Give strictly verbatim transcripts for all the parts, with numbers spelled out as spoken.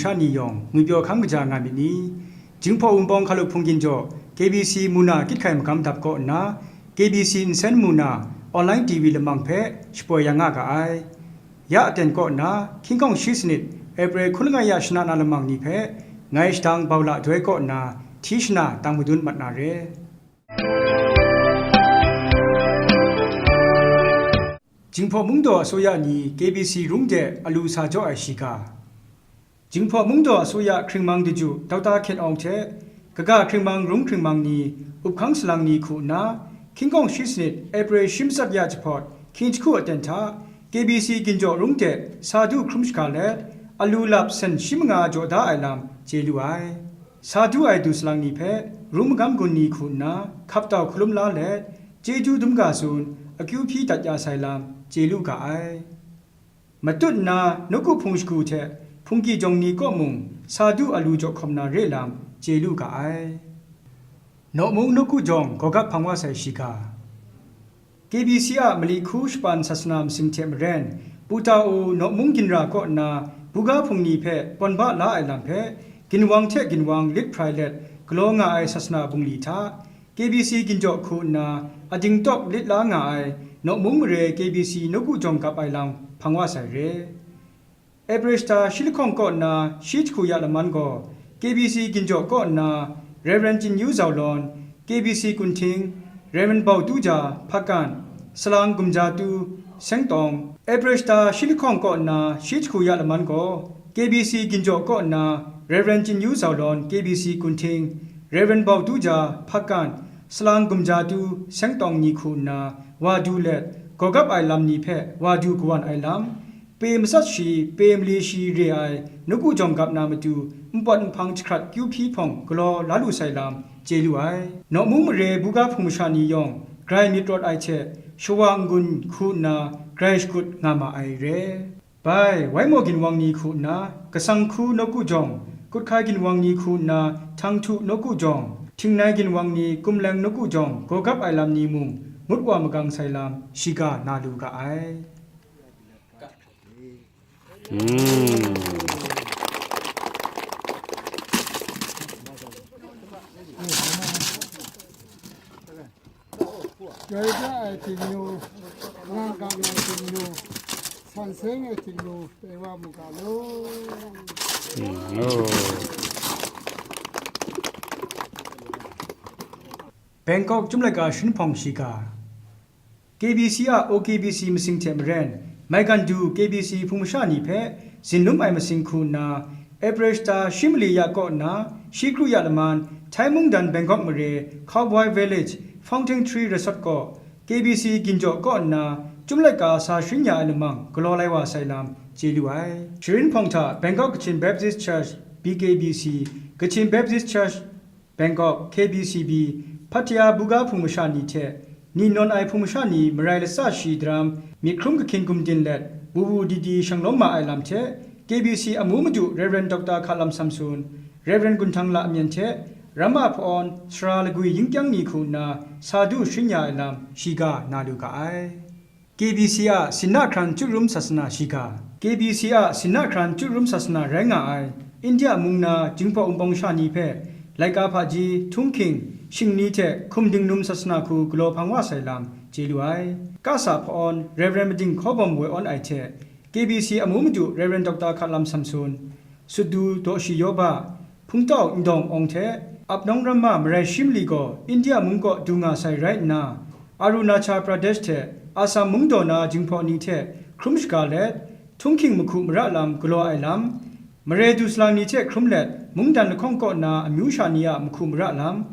sha ni yawng ngwipyaw hkam kaja nga myit ni? Jinghpaw Wunpawng Hkalup Hpung Ginjaw K B C Muna Kyit Hkai Magam Dap kaw nna, K B C Nsen Muna online T V lamang hpe shapoi ya nga ga ai. Ya aten kaw nna, hkying hkawng shi sanit, April hkun langai ya shana na lamang ni hpe ngai shadang Baula Doi kaw nna hti shana tang madun mat na re. Jinghpaw Mungdaw Asuya ni K B C rung de alu sa jaw ai shiga. Jinghpaw Mungdaw Asuya hkringmang daju Doctor Khen Awng hte kaga hkringmang rung hkringmang ni, up hkang salang ni hku nna, hkying hkawng shi sanit April shi matsat ya jahpawt hkying jahku aten hta K B C Ginjaw rung de sa du hkrum shaga let, alu lap sen shi manga jaw da ai lam chye lu ai. Sa du ai du salang ni hpe rung magam gun ni hku nna hkap tau hkalum la let, chyeju dum ga tsun, akyu hpyi dat ya sai lam chye lu ga ai. Matut nna nawku hpung shagu hte hpungki jawng ni kaw mung sa du alu jaw hkawm na re lam chye lu ga ai. Naw mung nawku jawng gawgap hpang wa sai shiga. K B C a mali hku shapan sasana masing hte maren, Pu Tau Naw mung ginra kaw nna buga hpung ni hpe pawn ba la ai lam hpe, ginwang hte ginwang lit hprai let galaw nga ai sasana bungli hta, K B C Ginjaw hku nna ading tawk lit la nga ai Naw mung mare K B C nawku jawng gap ai lam hpang wa sai re. April shata shi lahkawng kaw nna shi jahku ya laman gaw, K B C Ginjaw kaw nna Rev. Jinyu Zau Lawn, K B C Kunhting, Rev. Bau Tu Ja, Hpakan, Salang Gumja Tu, Sengtawng. April shata shi lahkawng kaw nna shi jahku ya laman gaw, K B C Ginjaw kaw nna Rev. Jinyu Zau Lawn, K B C Kunhting, Rev. Bau Tu Ja, Hpakan, Salang Gumja Tu, Sengtawng ni hku nna wa du let, gawgap ai lam ni hpe wa du kawan ai lam, pe matsat shi, pe mali shi re ai nawku jawng gap na matu, npawt nhpang jahkrat kyu hpyi hpawng galaw la lu sai lam chye lu ai. Naw mung mare buga hpung masha ni yawng grai myit rawt ai hte, shawa n-gun hku nna grai shakut nga ma ai re. Bai, Waimaw ginwang ni hku nna Kasang Hku nawku jawng, Kut Hkai ginwang ni hku nna Htang Htu nawku jawng, Htingnai ginwang ni Kumleng nawku jawng, gawgap ai lam ni mung ngut wa magang sai lam shiga na lu ga ai. Chyoi pra ai Htingnu, nga gang ai Htingnu, san seng ai Htingnu, pai wa mu ga law. Bangkok Chyum Laika Sharin Hpawng shiga. K B C a O K B C masing hte maren, maigan du K B C hpung masha ni hpe zinlum ai masing hku nna, April shata shi mali ya kaw nna shi kru ya laman, Thai mungdan Bangkok mare, Cowboy Village, Fountain Tree Resort kaw, K B C Ginjaw kaw nna, Chyum Laika sa sharin ya ai lamang galaw lai wa sai lam chye lu ai. Sharin hpawng hta Bangkok Kachin Baptist Church, B K B C, Kachin Baptist Church, Bangkok, K B C B, Pattaya buga hpung masha ni hte, ni nawn ai hpung masha ni marai latsa shi daram, myit hkrum kahkyin gumdin let, wu wu di di shanglawm ma ai lam hte, K B C amu madu Rev. Doctor Hkalam Samson, Rev. Gunhtang Lamyen hte, Ramma Hpa-awn, Sara Lagwi Yingkyang ni hku nna, sa du sharin ya ai lam, shiga na lu ga ai. K B C a Sinna Hkran Chyut Rum Sasana shiga. K B C a Sinna Hkran Chyut Rum Sasana rai nga ai, India mung na Jinghpaw Wunpawng sha ni hpe, laika hpaji, htunghking, shingni hte hkum dingnum sasana hku galaw hpang wa sai lam, chye lu ai. Kasa hpa-awn, Rev. Mading Hkawbawm woi awn ai hte, K B C amu madu Rev. Doctor Hkalam Samson, Sutdu Dawshi Yawba, Hpungtau Ndawng Awng hte Apnawng Ramma marai shi mali gaw India mung kaw du nga sai rai nna, Arunachal Pradesh hte Assam mung daw na Jinghpaw ni hte hkrum shaga let, htunghking mahku mara lam galaw ai lam, mare du salang ni hte hkrum let, mungdan lahkawng kaw na amyu sha ni a mahku mara lam,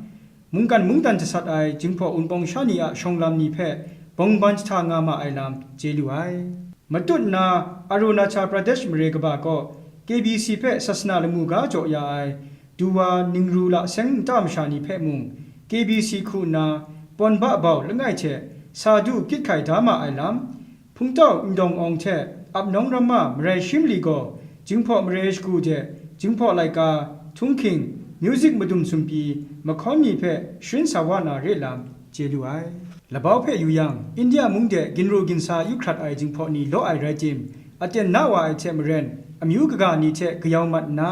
mungkan mungdan jasat ai Jinghpaw Wunpawng sha ni a shawng lam ni hpe bawngban jahta nga ma ai lam, chye lu ai. Matut nna, Arunachal Pradesh mare kaba kaw K B C hpe sasana lamu ga jaw ya ai, Duwa, Ningru la seng nta masha ni hpe mung, K B C hku nna, pawn ba bau langai hte sa du kyit hkai da ma ai lam, Hpungtau Ndawng Awng hte Apnawng Ramma marai shi mali gaw, Jinghpaw mare shagu de, Jinghpaw laika, htunghking, music madum sumpi, mahkawn ni hpe sharin sa wa na re lam, chye lu ai. Labau hpe yu yang, India mung de ginru ginsa yu hkrat ai Jinghpaw ni law ai rai tim, aten na wa ai hte maren, amyu kaga ni hte kayau mat nna,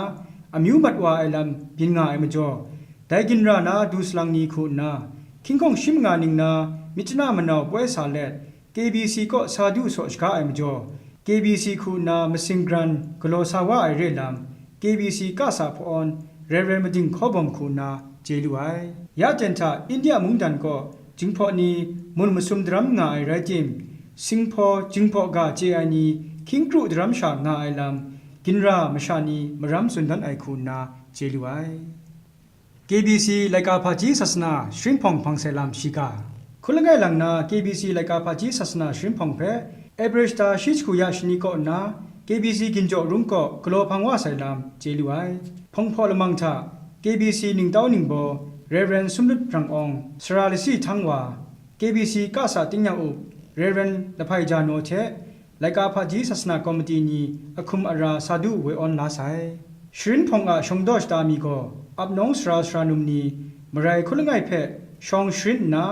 amyu mat wa ai lam byin nga ai majaw, dai ginra na du salang ni hku nna, hkying hkawng shi manga ning na myit chana manau poi sa let, K B C kaw sa du saw shaga ai majaw, K B C hku nna masing gran galaw sa wa ai re lam, K B C kasa hpawn Rev. Mading Hkawbawm hku nna chye lu ai. Ya ten hta India mungdan kaw Jinghpaw ni mun masum daram nga ai rai tim, Singhpaw, Jinghpaw ga chye ai ni hkying kru daram sha nga ai lam, ginra masha ni maram tsun dan ai hku nna chye lu ai. K B C laika hpaji sasana sharin hpawng hpang sai lam shiga. Hkun langai lang na K B C laika hpaji sasana sharin hpawng hpe April shata shi jahku ya shani kaw nna K B C ginjaw rung kaw galaw hpang wa sai lam chye lu ai. Hpawng hpaw lamang hta K B C ningtau ningbaw Rev. Sumlut Rang Awng, Sara Lasi Htang Wa, K B C kasa tingnyang up Rev. Lahpai Ja Naw hte laika hpaji sasana komiti ni ahkum ara sa du woi awn la sai. Sharin hpawng a shawng daw shata mi gaw, ap nawng sara sara num ni, marai hkun langai hpe shawng sharin nna,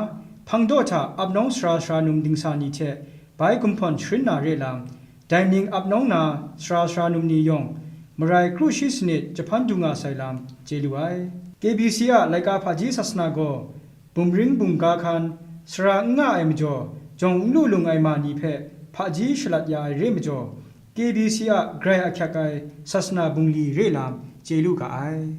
hpang daw hta ap nawng sara sara num dingsa ni hte bai gumhpawn sharin na re lam, dai ning ap nawng na sara sara num ni yawng, marai kru shi sanit jahpan du nga sai lam, chye lu ai. K B C a laika hpaji sasana gaw, bumring bungga hkan, sara n nga ai majaw, jawng n lu lung ai ma ni hpe hpaji shalat ya ai re majaw, K B C a grai ahkyak ai sasana bungli re lam chye lu ga ai.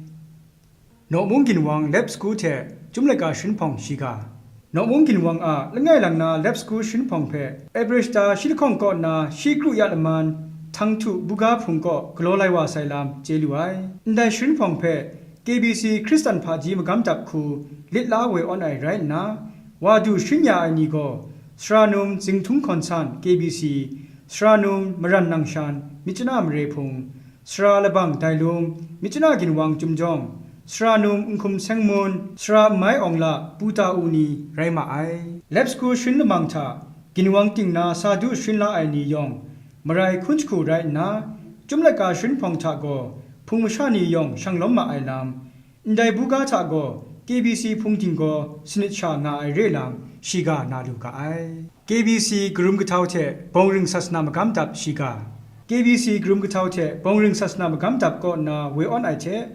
Nawmung ginwang lep sagu hte chyum laika sharin hpawng shiga. Nawmung ginwang a langai lang na lep sagu sharin hpawng hpe April shata shi lahkawng kaw nna shi kru ya laman, Htang Htu buga hpung kaw galaw lai wa sai lam chye lu ai. Ndai sharin hpawng hpe K B C Hkristan hpaji magam dap hku lit la woi awn ai rai nna, wa du sharin ya ai ni gaw, Sara Num Zingthung Hkawn San K B C, Sara Num Maran Nangshan Myit Chana Mare Hpung, Sara Labang Dailum, Myit Chana Ginwang Chyum Jawng, Sara Num Nhkum Seng Mun, Sara Nmai Awng La, Pu Ta U ni rai ma ai. Lep sagu sharin lamang hta ginwang ting na sa du sharin la ai ni yawng, marai hkun jahku rai nna, chyum laika sharin hpawng hta gaw hpung masha ni yawng shang lawm ma ai lam, ndai buga hta gaw K B C hpung dinggaw sanit sha nga ai re lam, shiga na lu ga ai. K B C karum kahtau hte bawng ring sasana magam dap shiga. K B C karum kahtau hte bawng ring sasana magam dap kaw nna woi awn ai hte,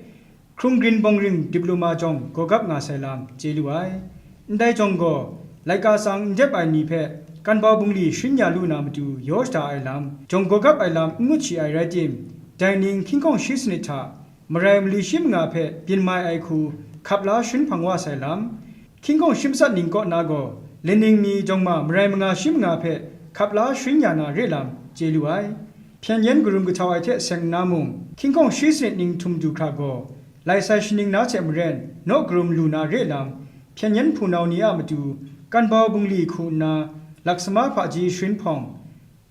Hkrung Grin Bawng Ring Diploma jawng gawgap nga sai lam, chye lu ai. Ndai jawng gaw, laika tsang n dep ai ni hpe kanbau bungli sharin ya lu na matu yaw shada ai lam, jawng gawgap ai lam n ngut shi ai rai tim, dai ning hkying hkawng shi sanit hta, marai mali shi manga hpe byin mai ai hku hkap la sharin hpang wa sai lam, hkying hkawng shi matsat ning kaw na gaw, laning ni jawng ma marai manga shi manga hpe hkap la sharin ya na re lam, chye lu ai. Hpyen yen karum kahtau ai hte seng nna mung, hkying hkawng shi sanit ning htum du hkra gaw, lai sai shaning na hte maren naw karum lu na re lam, hpyen yen hpunau ni a matu, kanbau bungli hku nna, laksama hpaji sharin hpawng,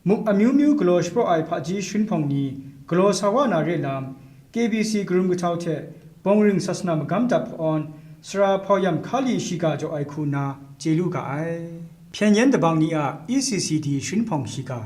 muk amyu myu galaw shapraw ai hpaji sharin hpawng ni galaw sa wa na re lam, K B C karum kahtau hte bawng ring sasana magam dap hpawn, Sara Hpau Yam Hkali shiga jaw ai hku nna chye lu ga ai. Hpyen yen dabang ni a E C C D sharin hpawng shiga.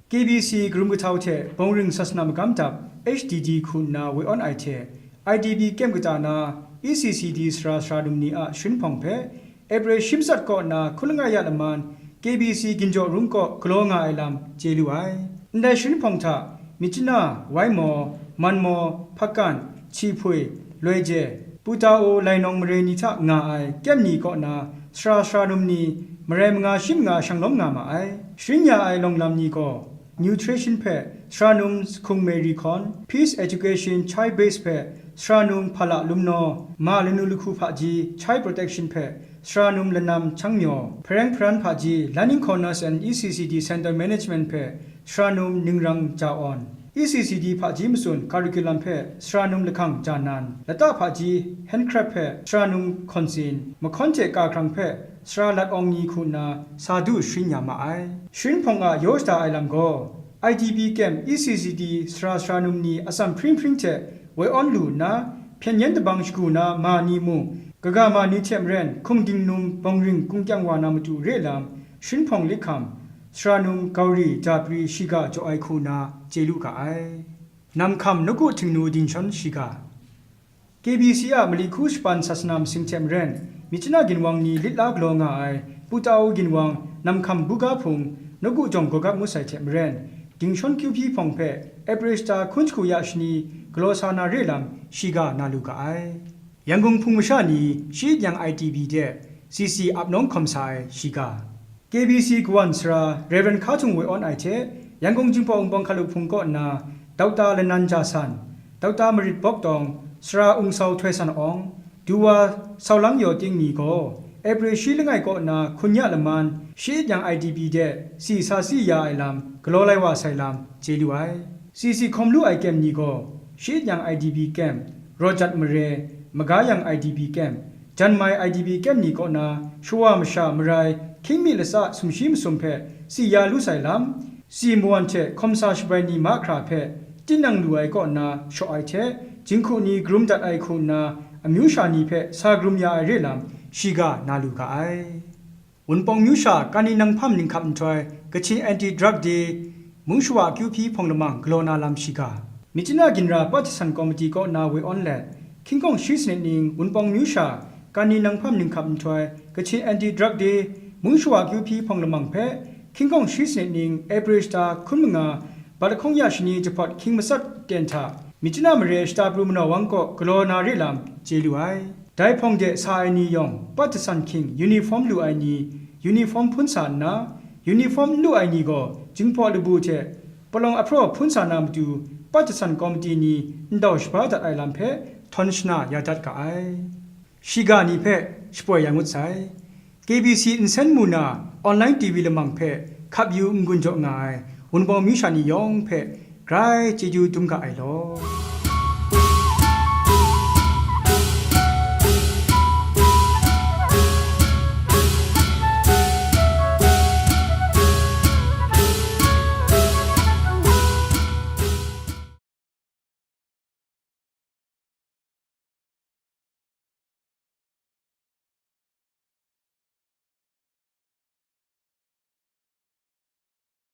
K B C karum kahtau hte bawng ring sasana magam dap H D D hku nna woi awn ai hte, I D P kyem kata na E C C D sara sara num ni a sharin hpawng hpe, April shi matsat kaw nna hkun langai ya laman K B C ginjaw rung kaw galaw nga ai lam chye lu ai. Ndai sharin hpawng hta, Myit Chana, Waimaw, Manmaw, Hpakan, Chihpui, Loije, Pu Ta U, Lainawng mare ni hta nga ai kyem ni kaw na sara sara num ni marai manga shi manga shang lawm nga ma ai. Sharin ya ai lawng lam ni gaw, Nutrition hpe Sara Num Hkung Mary Hkawn, Peace Education Child Base hpe Sara Num Hpala Lumnaw, Ma Lanu Lahku Hpaji Child Protection hpe Sara Num Lanam Changmyaw, Hpareng Hparan Hpaji Learning Corners and E C C D Center Management hpe Sara Num Ningrang Ja Awn, E C C D hpaji matsun curriculum hpe Sara Num Lahkang Ja Nan, Lata Hpaji Handcraft hpe Sara Num Hkawn Tsin, Mahkawn hte Ka Hkrang hpe Sara Lat Awng Ni hku nna sa du sharin ya ma ai. Sharin hpawng a yaw shada ai lam gaw, I D P kyem E C C D sara sara num ni atsam hpring hpring hte woi awn lu nna, hpyen yen dabang shagu na ma ni mung, kaga ma ni hte maren hkungding num bawng ring kungkyang wa na matu re lam, sharin hpawng lik hkam, Sara Num Gauri Japri shiga jaw ai hku nna chye lu ga ai. Namhkam Nawku Htingnu Dinshawn shiga. K B C a mali hku shapan sasana masing hte maren, Myit Chana Ginwang ni lit la galaw nga ai Pu Ta U Ginwang, Namhkam Buga Hpung, Nawku jawng gawgap ngut sai hte maren, Dingshawn Kyu Hpyi Hpawng hpe April shata hkun shagu ya shani galaw sa na re lam shiga na lu ga ai. Yangon Hpung masha ni shi nyang I D P de C C ap nawng hkawm sa ai shiga. K B C Kawan sara Rev. Hka Htung Woi Awn Ai hte Yangon Jinghpaw Wunpawng Hkalup Hpung kaw nna Doctor Lanan Ja San, Doctor Marit Bawk Tawng, sara Aung Sau Htoi San Awng, Duwa Sau Lang Yaw Ting ni gaw April shi langai kaw nna hkun ya laman shi nyang I D P de si sa si ya ai lam galaw lai wa sai lam chye lu ai. C C hkawm lu ai kem ni gaw shi nyang I D P kem, Rawt Jat Mare, Maga Yang I D P kem, Jan Mai I D P kem ni kaw na shawa masha marai hkying mi latsa sumshi masum hpe si ya lu sai lam, si mawan hte hkawm sa shabai ni mahkra hpe tinang lu ai kaw na shaw ai hte, jinghku ni karum dat ai hku nna amyu sha ni hpe sa karum ya ai re lam shiga na lu ga ai. Wunpawng myu sha Kani Nanghpam Ninghkap Nhtoi, Kachin Anti Drug Day, Mung Shawa Kyu Hpyi Hpawng Lamang galaw na lam shiga. Myitkyina Ginra Pat Jasan Komiti kaw na Woi Awn Let, hkying kawng shi sanit ning Wunpawng myu sha Kani Nanghpam Ninghkap Nhtoi, Kachin Anti Drug Day, Mung Shawa Kyu Hpyi Hpawng Lamang hpe hkying kawng shi sanit ning April shata hkun manga, bat lahkawng ya shani jahpawt hkying matsat ten hta, Myitkyina mare shata pru manaw wang kaw galaw na re lam chye lu ai. Dai hpawng de sa ai ni yawng, Pat Jasan hkying uniform lu ai ni, uniform hpun sa nna, uniform n lu ai ni gaw, Jinghpaw labu hte palawng ahpraw hpun sa na matu, Pat Jasan Komiti ni ndau shaga dat ai lam hpe htawn shana ya dat ga ai. Shiga ni hpe shapoi ya ngut sai. K B C nsen mu na online T V lamang hpe hkap yu n-gun jaw nga ai Wunpawng myu sha ni yawng hpe grai chyeju dum ga ai law.